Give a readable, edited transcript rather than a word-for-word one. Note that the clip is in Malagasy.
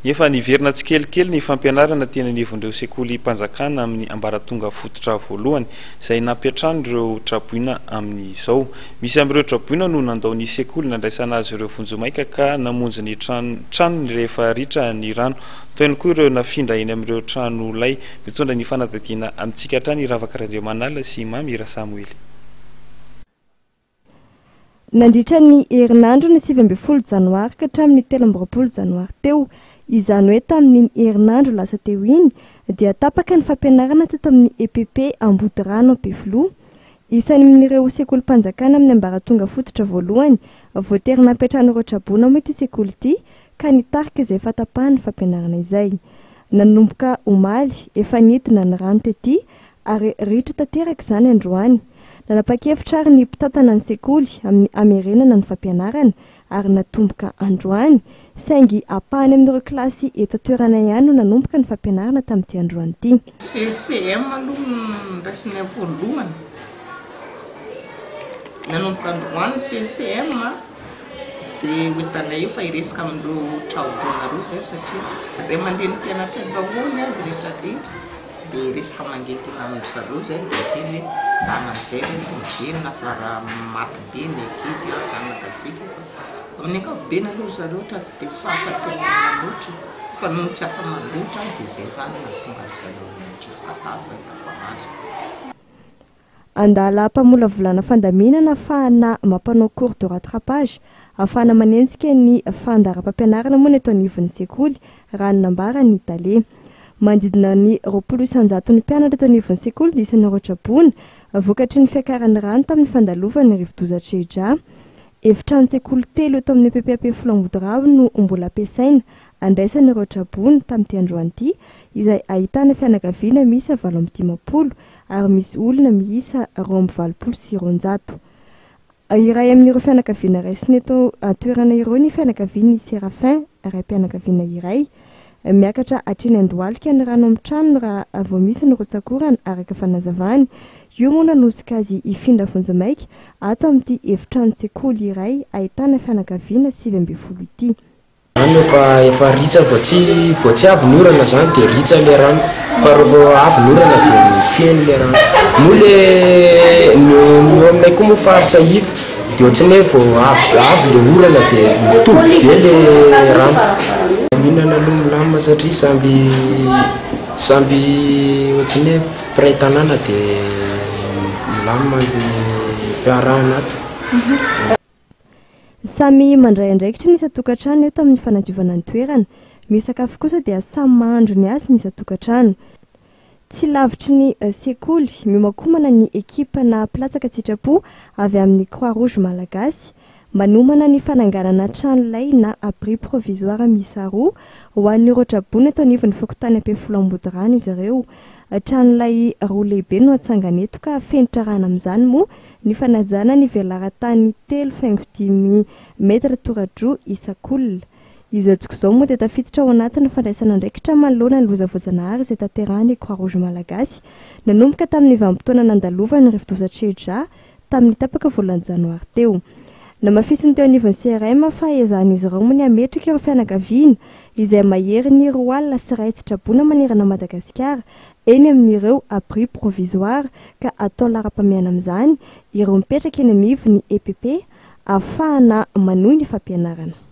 Efa niverina tsikelikely ny fampianarana teny anivon'ireo sekolim-panjakana amin'ny ambaratonga fototra voalohany, izay nampiantrano ireo traboina amin'izao. Misy amin'ireo traboina no nandao ny sekoly nandraisana azy ireo vonjimaika ka namonjy ny tranony rehefa ritra ny rano. Tao ihany koa ireo nafindra eny amin'ireo trano lay. Mitondra ny fanadihadiana amintsika hatrany i Ravaka Randriamanala sy Mamy Rasamoely. Nandritra ny herinandro ny 19 janoary ka hatramin'ny 23 janoary teo, izany hoe tamin'iny herinandro lasa teo iny, dia tapaka ny fampianarana teto amin'ny EPP Ambodirano Ampefiloha. Isan'ireo sekolim-panjakana amin'ny ambaratonga fototra voalohany voatery nampiantrano ireo traboina moa ity sekoly ity ka nitarika izay fahatapahan'ny fampianarana izay. Nanomboka omaly, efa nidina ny rano tety ary ritra tanteraka izany androany. Nanapa-kevitra ary ny mpitantana ny sekoly amin'ny hamerenana ny fampianarana ary natomboka androany, saingy ampahany amin'ireo kilasy eto an-toerana ihany no nanomboka ny fampianarana tamin'ity androany ity. CCM aloha no noraisinay voalohany. Nanomboka androany ny CCM dia ho hitanay eo fa hiresaka amin'ireo traoboina ireo izay satria ray aman-dreny mpianatra daholo azy rehetra rehetra. Dia resaka mangingina amin-dry zareo izay dia miteny hoe ndana amin'izay re ny miverina fa raha maty be ny ankizy an, zanakatsika fa amin'ny ankapobeny aloha ry zareo ohatran'ny tsy dia sarotra tenenina loatra fa noho ny tsy afa-manoatra dia izay izany no nahatonga an-dry zareo nitroka tany fahitako an'azy. Andalam-pamolavolana fandaminana ahafahana mampanao cours de rattrapage, ahafahana manenjika ny fandaharam-pampianarana moa ny eto anivon'ny sekoly, raha ny nambaran'ny tale. Manodidina ny 20 isan-jaton'ny mpianatra eto anivon'ny sekoly dia isan'ireo traboina, vokatry ny fiakaran'ny rano tamin'ny fandalovan'ny rivodoza Chedja. Efitranon-tsekoly telo eto amin'ny EPP Ampefiloha Ambodiravo no mbola ampiasaina andraisana ireo traboina tamin'ity androany ity, izay ahitana fianakaviana miisa 58 ary misy olona miisa 282. Iray amin'ireo fianakaviana raisina eto an-toerana ireo ny fianakavian'i Séraphin, raim-pianakaviana iray. Miakatra hatreny an-dohalika ny rano amin'ny tranony raha vao misy ny rotsak'orana, araka fanazavany. Io moa nanosika azy hifindra vonjimaika ato amin'ity efitranon-tsekoly iray ahitana fianakaviana 19 ity. Rano efa efa ritsa vao tsy vao tsy avy ny orana zany de ritsa le rano fa revo avy ny orana de feno le rano moa le ny eo aminay koa moa faritra iva de ohatran'ny hoe vao avy avy le orana de mitoby be le rano. Mihinana aloha milamina satria samby samby ohatran'ny hoe mpiray tanàna de milamina ny fiarahana ato. Samy mandray andraikitra ny isan-tokantrano eto amin'ny fanadiovana ny toerana. Ny sakafo kosa dia samy mahandro ny azy ny isan-tokantrano. Tsy lavitry ny sekoly, miomankomana ny ekipa na mpilatsaka an-tsitrapo avy amin'ny Croix Rouge Malagasy, manomana ny fananganana trano lay na abri provisoire miisa roa ho an'ireo traboina eto anivon'ny fokontany Ampefiloha Ambodirano izy ireo. Trano lay roa lehibe no hatsangana eto ka fenitra arahana amin'izany moa Ny fanajana ny velaran-tany telo faingo dimy mètre tora-droa isak'olona. Izao antoko izao moa dia tafiditra ao anatin'ny fandraisana andraikitra manoloana ny loza voajanahary izay tanterahin'ny Croix Rouge Malagasy nanomboka tamin'ny vanim-potoana nandalovan'ny rivodoza Chedja tamin'ny tapaka volana janoary teo. Namafisin'ny teo anivon'ny CRM fa ezahan'izy ireo moa ny hametraka ireo fianakaviana izay maherin'ny 121 tsy traboina manerana an'i Madagasikara eny amin'ireo abris provisoires ka atao laharam-pahamehana amin'izany ireo mipetraka eny anivon'ny EPP ahafahana manohy ny fampianarana.